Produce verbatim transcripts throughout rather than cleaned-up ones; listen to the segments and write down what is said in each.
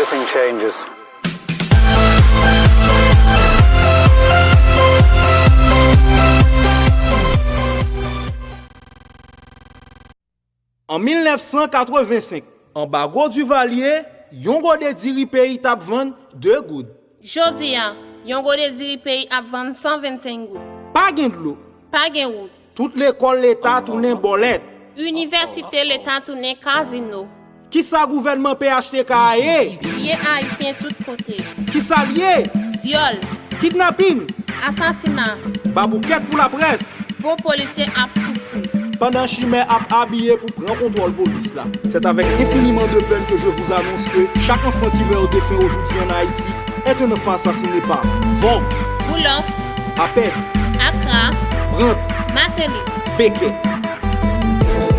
Nothing changes. An mil nèf san katrevensenk, anbago Duvalier, yon gode diri peyi t ap vann de goud. Jodi a, yon gode diri peyi ap vann san vennsenk goud. Pa gen dlo. Pa gen wout. Tout lekòl leta tounen bòlèt. Inivèsite leta tounen kazino. Kisa gouvènman P H T K a ye? Piye Ayisyen tout kote. Kisa l ye? Vyòl. Kidnapin. Asasina. Baboukèt pou laprès. Bon polisye ap soufri. Pandan chimè ap abiye pou pran kontwòl polis la. C'est avec infiniment de peine que je vous annonce que chaque enfant qui meurt de faim aujourd'hui en Haïti est un enfant assassiné par Vòg, Boulos, Apèd, Akra, Brant, Mateli, Beke.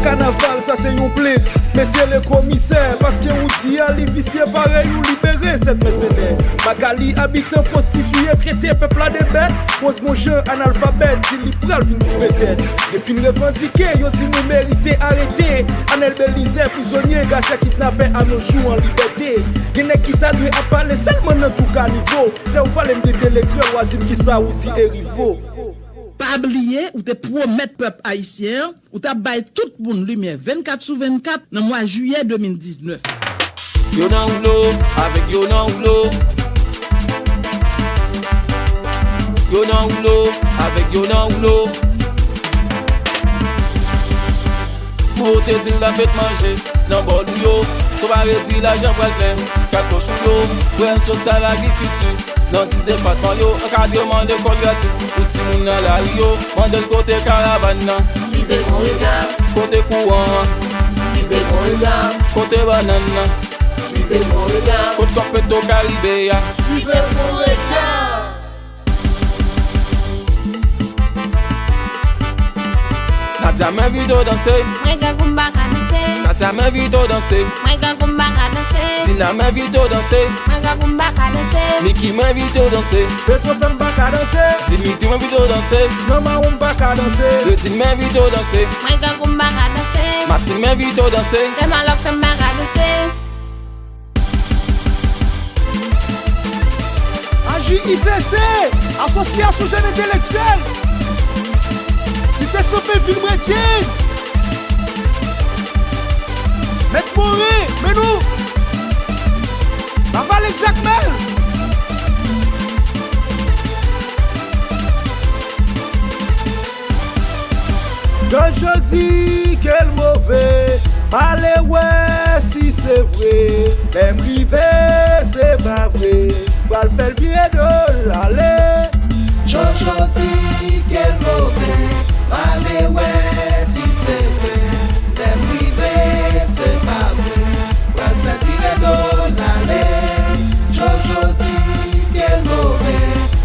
Kanaval, sa se yon plent. Mesye le komisè, paske ou di a li visye parèy ou libere sèt mèsenè. Magali, abitan pwostitiye, trete pèp la de bèt. Rosemond Jean, analfabèt, di li pral vin koupe tèt. Depi n revandike, yo di nou merite arete. Anèl Belizè, prizonye, Gasia kidnapè, a nos jours an libète. Gen nèg ki ta dwe ap pale sèlman nan tou kanivo. Lè ou pale m de entelektyèl, w a di m kisa ou di Erivo. Pa bliye, ou te pwomèt pèp ayisyen an, ou t ap bay tout moun limyè vennkat sou vennkat nan mwa jiyè de mil diznèf. Yo nan woulo, avèk yo nan woulo. Yo nan woulo, avèk yo nan woulo. Kou te di l ap fèt manje nan bòl ou yo. Sopare di lajan pral fè kat pòch ou yo. Pwen sosyal agrikilti nan dis depatman yo. Ankadreman lekòl gratis pou timoun nan lari yo. Mande l kote karavàn nan. Size Morizan. Kote kouran an. Size Morizan. Kote bannann nan. Size Morizan. Kot kòb Petro Caribe a. Size Morizan. Nadia, m envite w danse. Mwen grangou m pa ka danse. Nadia, m envite w danse. Mwen grangou m pa ka danse. Dina, m envite w danse. Mwen grangou m pa ka danse. Niki, m envite w danse. Petro fè m pa ka danse. Dimitri, m envite w danse. Non, Mawon, m pa ka danse. Redine, m envite w danse. Mwen grangou m pa ka danse. Martine, m envite w danse. Fè malòk fè m pa ka danse. A J I C C, Asosyasyon Jèn Entelektyèl, Site Chanpy, Vilmwen James, Mèt Morin, Menou, Lavale Jakmèl. Jojo di ke l move, m ale wè si se vre. Lè m rive, se pa vre. Pral fè l vire do l ale. Jojo di ke l move, m ale wè si se vre. Lè m rive, se pa vre. Pral fè vire do l ale. Jojo di ke l move.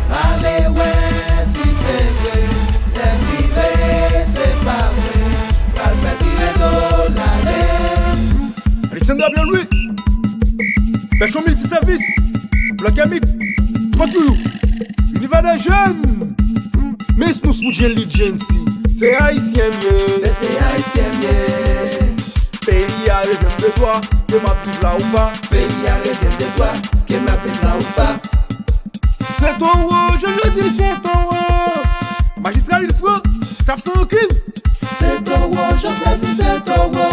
Ale wè si se vre. Lè m rive, se pa vre. Pral fè vire do l ale. Alexandre Gabriel Louis. Pèchon Miltisèvis. Blan Kèmik. Trant Youyou. Univers des jeunes. Miss Nous Foudjeli Jency. Se ayisyen m ye. Men se ayisyen m ye. Peyi a revyen m de dwa, ke m ap viv la ou pa. Peyi a revyen m de dwa, ke m ap viv la ou pa. Se towo, Jojo di se towo. Majistra Wilfran, staff san rankin. Se towo, Jovenel di se towo.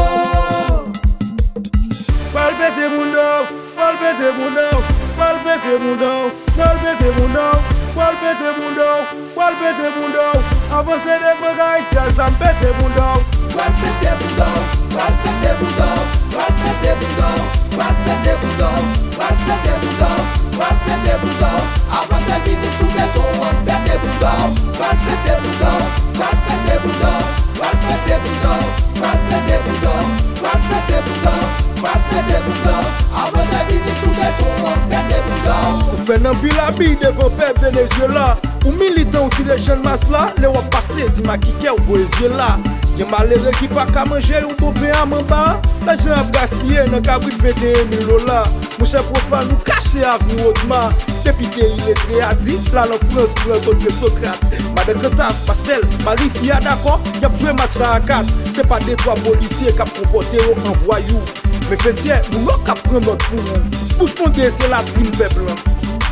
Pral pete bouda w, pral pete bouda w, pral pete bouda w, pral pete bouda w, pral pete bouda w. Pral pete bouda w, avanse devan kay, tèl zam pete bouda w. Pral pete bouda w, pral pete bouda w, pral pete bouda w, pral pete bouda w, pral pete bouda w, pral pete bouda w. Avanse vini sou beton an, pete bouda w. Pral pete bouda w, pral pete bouda w, pral pete bouda w, pral pete bouda w, pral pete bouda w, pral pete bouda w. Avanse vini sou beton an, pete bouda w. Ou fè n anpil abi devan pèp Venezyela. Ou militan, ou tire jèn mas la, lè w ap pase, di m a ki kè w voye zye la. Gen malere ki pa ka manje yon bon pen a manba, lajan ap gaspiye nan kabrit venteyen mil dola. Monchè pwofàn, ou kache avni Wotma. Depi te iletre a di, l al an Frans pou rankontre Sokrat. Madan Kantav, Pastèl, Mari fi a dakò, y ap jwe match la a kat. Se pa de twa polisye k ap konpòte yo an vwayou. Men Fetyè, moun yo k ap pran nòt pou ou. Bouch Monde se latrin pèp lan.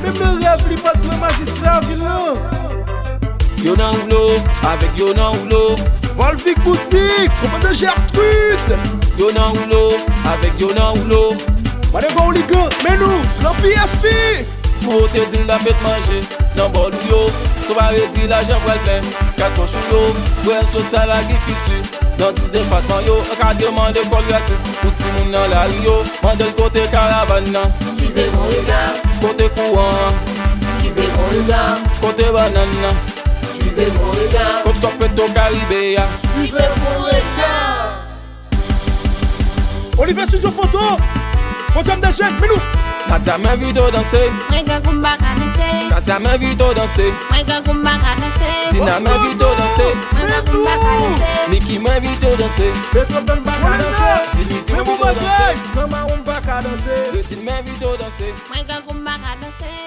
Men men rèv li pa t pran majistra vil lan. Yo nan woulo, avèk yo nan woulo. Valvic Boutique, kòmandan Gertrude. Yo nan woulo, avèk yo nan woulo. Manega Oligan, men nou, nan P S P. Pou w te di l ap met manje nan bòl ou yo. Sa pa vle di lajan pral fè kat pòch ou yo. Pwen sosyal, agrikilti, nan dis depatman yo. Ankadreman lekòl gratis pou timoun nan lari yo. Mande l kote karavàn nan. Ti Vemorizan. Kote kouran an. Ti Vemorizan. Kote bannann nan. Ti Vemorizan. Kot kòb Petro Karibe a. Ti Vemorizan. Olivier Studio Photo. Podium des jeunes, men nou. Nadia, m envite w danse. Mwen grangou m pa ka danse. Nadia, m envite w danse. Mwen grangou m pa ka danse. Dina, m envite w danse. Mwen grangou m pa ka danse. Niki, m envite w danse. Petro, m pa ka danse. Dimitri, m envite w danse. Nan Mawon, m pa ka danse. Redine, m envite w danse. Mwen grangou m pa ka danse.